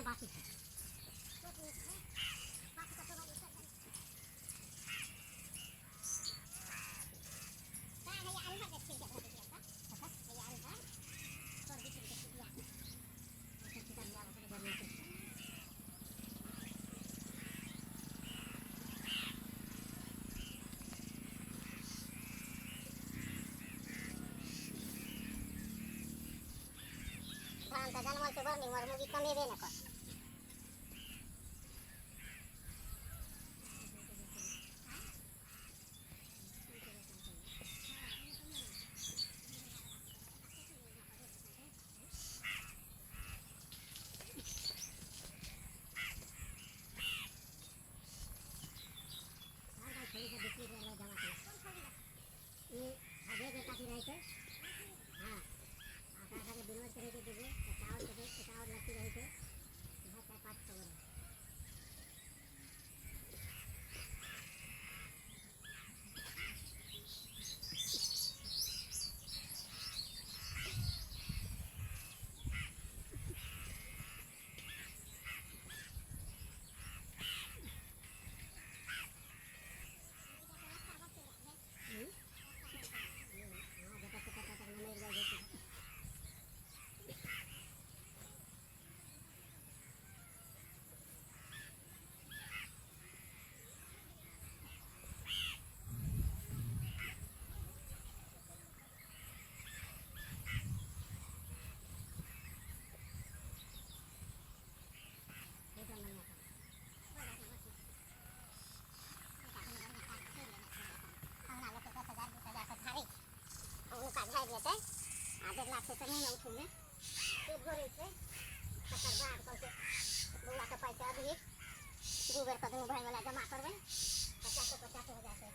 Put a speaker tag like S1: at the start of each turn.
S1: बाकी छै। धान तऽ जनमल छै बड़ नीक, मगर मुर्गी कमेबे नहि कर। ई अजय के काकी रहै छै। हाँ, आ ओकरा साथे विनोद के रहै छै दूगो, एकटा आओर के छै, एकटा आओर लड़की रहै छै। इएह चारि पाँच छओ गो रहै छै। हूँ? हाँ, जतऽ तक ततऽ तक मरि जाइ छै। 10,000 20,000 के झाड़ै छै, हुनका झाड़ि लेतै आ 1.5 लाख से नहि उठेमे से जोड़ै छै। तकर बाद कहलकै बौआके पाइ छै, अभी दू बेरके दुनू भाइवला जमा करबै, पचासो पचासो हजार के।